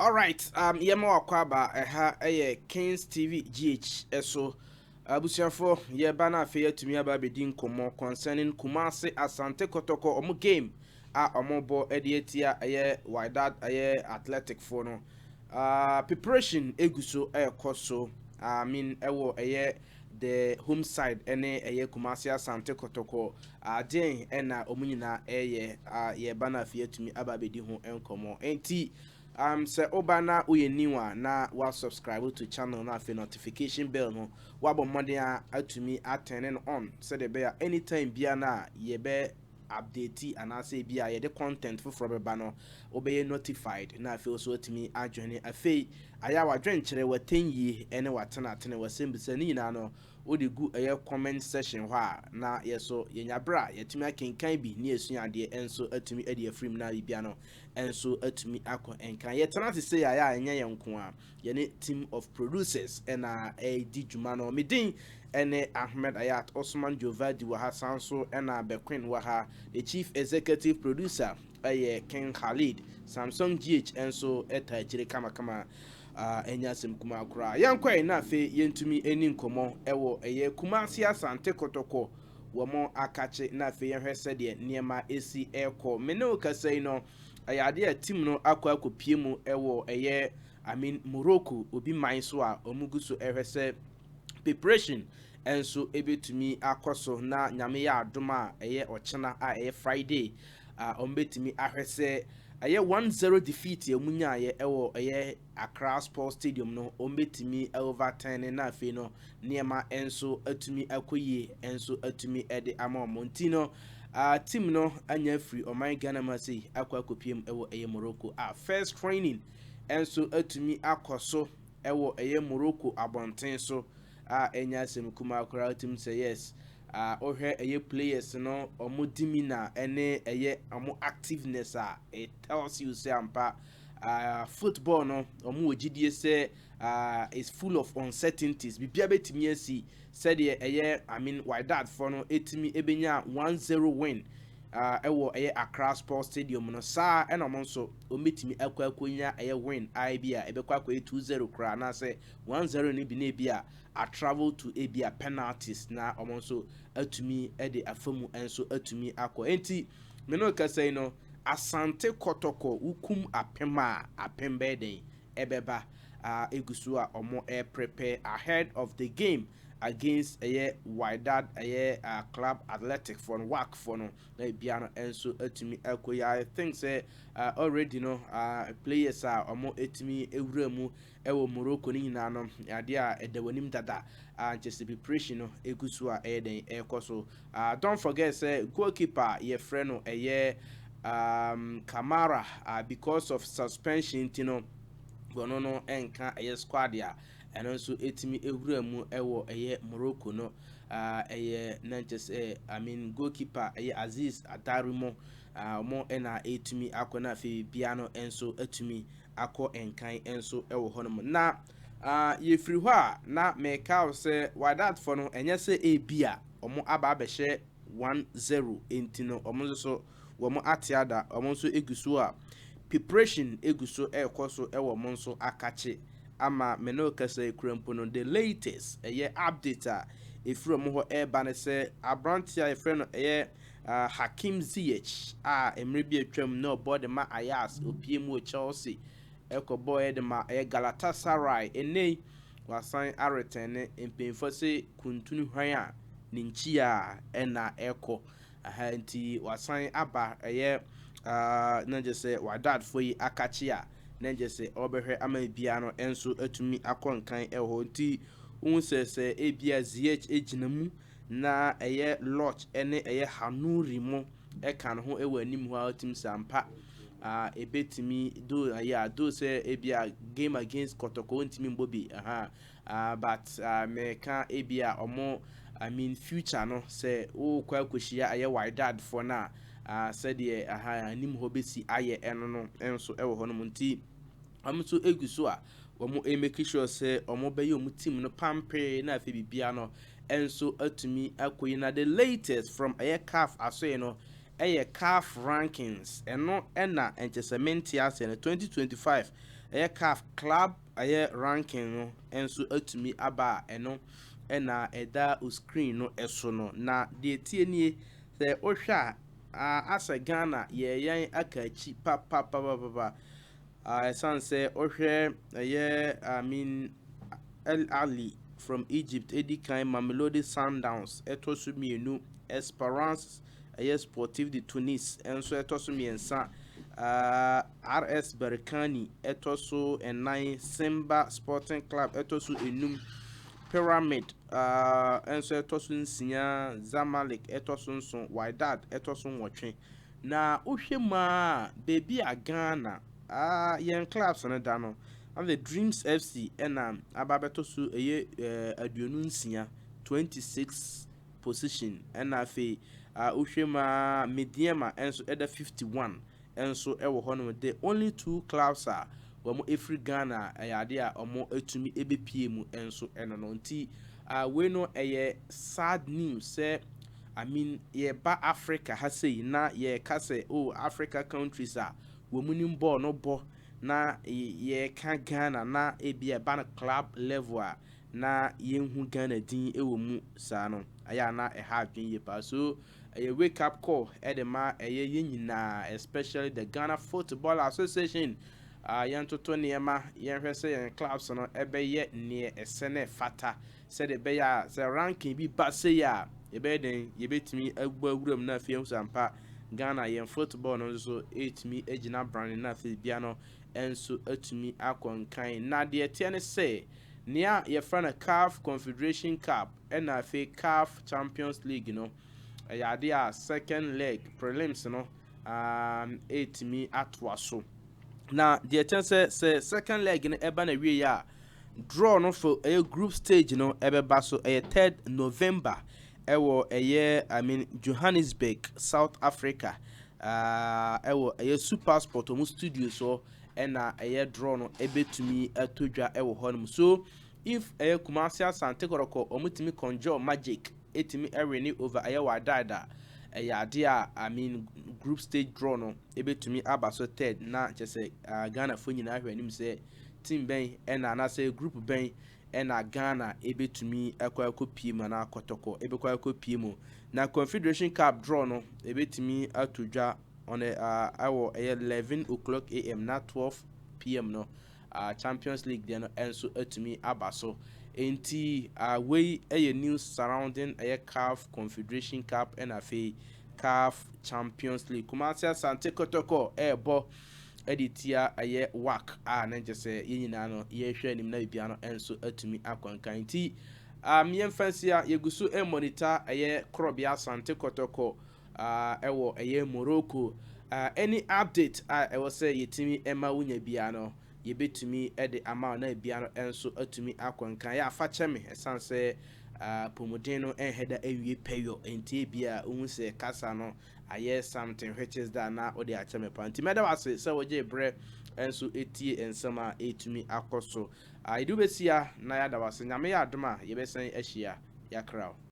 Alright, yɛma wakɔ aba. Ɛha ɛyɛ Kings TV GH. Ɛso abusuafoɔ, yɛba no afei atumi aba abɛdi nkɔmmɔ concerning Kumase Asante Kɔtɔkɔ, ɔmo game a ɔmo bɔ ɛde atia ɛyɛ Wydad ɛyɛ Athletic foɔ no. Preparation egu so ɛɛkɔ so, I mean, ɛwɔ ɛyɛ the home side ɛne ɛyɛ Kumase Asante Kɔtɔkɔ adeɛn ɛna ɔmo nyinaa ɛyɛ a yɛba no afei atumi aba abɛdi ho nkɔmmɔ. Nti sɛ woba na woyɛ new a, na wa subscribe to channel na afei notification bell no wabɔ mmɔden a atumi a turn no on, sɛdeɛ ɛbɛyɛ anytime bia no a yɛbɛ update anaasɛ bi a yɛde content foforɔ bɛba no, wobɛyɛ notified na afei nso atumi adwene. Afei ayɛ a wadwenkyerɛ watɛn yie ɛne watenatene wasɛmbisa ne nyinaa no, wode gu ɛyɛ comment section hɔ a, na yɛ so yɛnya berɛ a yɛtumi akenkan bi ne yɛsua adeɛ nso atumi ade afiri mu, na biribia no nso atumi akɔ nkan. Yɛtena te sɛ yɛayɛ a, ɛnyɛ yɛn nko a, yɛne team of producers ɛna ɛredi dwuma no. Medin ɛne Ahmed Ayat Osman Jovadi wɔ ha, san so ɛna Bequin wɔ ha. The chief executive producer ɛyɛ King Khalid. Samsung GH nso ɛta akyire kamakama. Ɛnyɛ asɛm kumaa koraa. Yɛnkɔɛ na afei yɛntumi ani nkɔmmɔ ɛwɔ ɛyɛ Kumasi Asante Kɔtɔkɔ wɔn akakye, na afei yɛhwɛ sɛdeɛ nneɛma esi ɛrekɔ. Me ne wo kasa yi no, ɛyɛ adeɛ a team no akɔ akɔpie mu ɛwɔ ɛyɛ, I mean, Morocco, obi man so a wɔn gu so ɛhwɛ sɛ preparation nso ebetumi akɔ so, na Nyame yɛ adom a, ɛyɛ ɔkyena a ɛyɛ Friday a, wɔn betumi ahwɛ sɛ ɛyɛ 1-0 defeat a wɔn nyaayɛ ɛwɔ ɛyɛ Accra Sports Stadium no, wɔn betumi overturn, na afei no nneɛma nso atumi akɔ yie nso atumi ɛde ama wɔn. Nti no team no anya afiri ɔman Ghana mu ase akɔ akɔpie mu ɛwɔ ɛyɛ Morocco a first training nso atumi akɔ so ɛwɔ ɛyɛ Morocco abɔnten so a ɛnya asɛm kumaa koraa. Tim sɛ yes, wohwɛ ɛyɛ players no, ɔmo demeanor ɛne ɛyɛ ɔmo activeness a, it tells you sɛ ampa football no, ɔmo wɔ gyidie sɛ is full of uncertainties. Biribiara bɛtumi asi. Sɛdeɛ ɛyɛ, I mean, Wydad foɔ no ɛtumi ɛbɛnya 1-0 win ɛwɔ ɛyɛ Accra Sports Stadium no saa, ɛna ɔmo nso ɔmo bɛtumi akɔ akɔnya ɛyɛ win a bi a ɛbɛkɔ akɔyɛ 2-0 koraa anaasɛ 1-0 no bi, na ebi a a travel to ebi a penalties, na ɔmo nso atumi ɛde afa mu nso atumi akɔ. Enti mene kasa yi no, Asante Kɔtɔkɔ wukum 1000 a, 1000 bɛyɛ den ɛbɛba a egu so a ɔmo ɛprepare ahead of the game against ɛyɛ Wydad ɛyɛ Club Athletic for no, WAC for no, na ebia no nso atumi akɔ yi. I think sɛ already no players a ɔmo etumi ewura mu ɛwɔ Morocco ne nyinaa no, adeɛ a ɛda wɔn anim dada a nkyɛ sɛ preparation no egu so a ɛyɛ den ɛrekɔ so. Don't forget sɛ goalkeeper yɛfrɛ no ɛyɛ Kamara, because of suspension ti no, wɔn no nka ɛyɛ squad a ɛno nso etumi ewura mu ɛwɔ ɛyɛ Morocco no. Ɛyɛ na nkyɛ sɛ, I mean, goalkeeper ɛyɛ Aziz Adarimo, wɔn ɛna etumi akɔ, na afei bia no nso atumi akɔ nkan nso ɛwɔ hɔnom. Na yɛfiri hɔ a, na mɛka sɛ Wydadfoɔ no, ɛnyɛ sɛ ebi a wɔn aba abɛhyɛ 1-0 nti no, wɔn nso so wɔn ate ada. Wɔn nso egu so a preparation egu so ɛrekɔ so ɛwɔ wɔn nso akakye ama mene kasa ekura mpo no. The latest ɛyɛ update a efiri wɔn hɔ ɛreba ne sɛ aberanteɛ a yɛfrɛ no ɛyɛ Hakim Ziyech a mmerɛ bi atwam na ɔbɔ de ma Ajax, opie mu wɔ Chelsea, ɛkɔbɔ ɛyɛ de ma ɛyɛ Galatasaray, ɛnɛ wasan aretɛn. Mpanyinfoɔ sɛ kuntunu hwan a ne nkyi a ɛna ɛkɔ aha, nti wasan aba ɛyɛ na gye sɛ Wydadfoɔ yi akakye a na gye sɛ ɔbɛhwɛ ama bia no nso atumi akɔ nkan ɛwɔ hɔ. Nti wohu sɛ ebia Ziyech gyina mu na ɛyɛ Lodge ɛne ɛyɛ Hanuri mo ɛka ne ho ɛwɔ anim hɔ a, wotumi sɛ ampa ebetumi do ɛyɛ a do sɛ ebia game against Kɔtɔkɔ ntumi mbɔ bi aha, but mɛka ebia ɔmo, I mean, future no sɛ wokɔ akɔhyia ɛyɛ Wydadfoɔ no a, sɛdeɛ aha anim hɔ bɛsi ayɛ ɛno no nso ɛwɔ hɔ nom. Nti wɔn nso egu so a wɔn make sure sɛ wɔn bɛyɛ wɔn team no pampee, na afei biribiara no nso atumi akɔ yi. Na the latest from ɛyɛ CAF asoɛ no Ɛyɛ CAF rankings. Ɛno ɛna nkyɛ sɛ mente aseɛ no, 2025 ɛyɛ CAF club ɛyɛ ranking no nso atumi aba a, ɛno ɛna ɛda o screen no ɛso no. Na deɛ tie nie, sɛ wohwɛ a, asɛ Ghana yɛ yɛn aka akyi papapapapa. Ɛsiane sɛ wohwɛ ɛyɛ, I mean, Al Ahly from Egypt edi kan, Mamelodi Sundowns ɛtɔ so mmienu, Esperance ɛyɛ Sportive de Tunis nso ɛtɔ so mmiɛnsa, RS Berkane ɛtɔ so ɛnan, Simba Sporting Club ɛtɔ so enum, Pyramid nso ɛtɔ so 6, Zamalek ɛtɔ so 7, Wydad ɛtɔ so 8. Na wohwɛ mu a, beebi a Ghana yɛn clubs no da no, the Dreams FC ɛna aba abɛtɔ so ɛyɛ 26, 26 position. Ɛna afei wohwɛ mu a, Medeama nso ɛda 51 nso ɛwɔ hɔnom. The only two clubs a wɔn efiri Ghana, ɛyɛ adeɛ a wɔn atumi ɛbɛpie mu nso ɛno no. Nti wei no ɛyɛ sad news sɛ, I mean, yɛba Africa ha sei na yɛka sɛ, oh, Africa countries a wɔn nim bɔɔl no bɔ, na yɛka Ghana na ebi ɛba no club level a, na yɛnhu Ghana din wɔ mu saa no, ɛyɛ a na ɛha adwene yie paa. So ɛyɛ wake up call ɛde ma ɛyɛ yɛn nyinaa, especially the Ghana Football Association. Yɛntoto nneɛma, yɛnhwɛ sɛ yɛn clubs no ɛbɛyɛ neɛ ɛsɛ ne fata, sɛdeɛ ɛbɛyɛ a sɛ ranking bi ba sei a, yɛbɛyɛ den, yɛbɛtumi abu awura mu na afei nso ampa Ghana yɛn football no nso ɛtumi agyina brane na afei bia no nso atumi akɔ nkan. Na deɛ ɛteɛ ne sɛ nea yɛfrɛ no CAF Confederation Cup ɛna afei CAF Champions League no, ɛyɛ adeɛ a second leg prelims no ɛtumi atoa so. Na deɛ ɛkyɛn sɛ second leg no ɛba na wie a, draw no for ɛyɛ group stage no ɛbɛba so ɛyɛ 3rd November ɛwɔ ɛyɛ, I mean, Johannesburg, South Africa, ɛwɔ ɛyɛ Super Sport ɔmo studio so ɛna ɛyɛ draw no ɛbɛtumi ɛtɔ dwa ɛwɔ hɔnom. So if ɛyɛ Kumasi Asante Kɔtɔkɔ ɔmo tumi conjure magic, ɛtumi ɛwin over ɛyɛ Wydad, ɛyɛ adeɛ a, I mean, group stage draw no ɛbɛtumi aba so third. Na kyerɛ sɛ Ghana fo nyinaa hwɛ anim sɛ team bɛn ɛna anaasɛ group bɛn ɛna Ghana ɛbɛtumi ɛkɔ pie mu anaa Kɔtɔkɔ ɛbɛkɔ akɔ pie mu. Na Confederation Cup draw no ɛbɛtumi ato dwa on ɛwɔ ɛyɛ 11 o'clock am na 12 pm no Champions League deɛ no ɛnso atumi aba so. Nti wei ɛyɛ news surrounding ɛyɛ CAF Confederation Cup ɛna afei CAF Champions League. Kumasi Asante Kɔtɔkɔ ɛɛbɔ ɛde tia ɛyɛ WAC a, ne nkyɛ sɛ yɛn nyinaa no yɛrehwɛ anim na biribiara no nso atumi akɔ nkan. Nti yɛmfa nsi a yɛgu so monitor ɛyɛ Korɔbea Asante Kɔtɔkɔ ɛwɔ ɛyɛ Morocco. Any update a ɛwɔ sɛ yɛtumi ɛma wonya biara no, yɛbɛtumi ɛde ama na bia no nso atumi akɔ nkan. Yɛ afa kyɛ me, ɛsiane sɛ pɔmuden no ɛnhɛ da awie pɛyɔ. Nti ebia ohun sɛ kasa no ayɛ something which is that na ɔde akyɛ me pa. Nti mɛda wase sɛ wɔgye berɛ nso etie nsɛm a ɛtumi akɔ so. Yɛde wobɛsia na yɛada wase. Nyame yɛ adom a, yɛbɛsan ahyia. Yɛakra wo.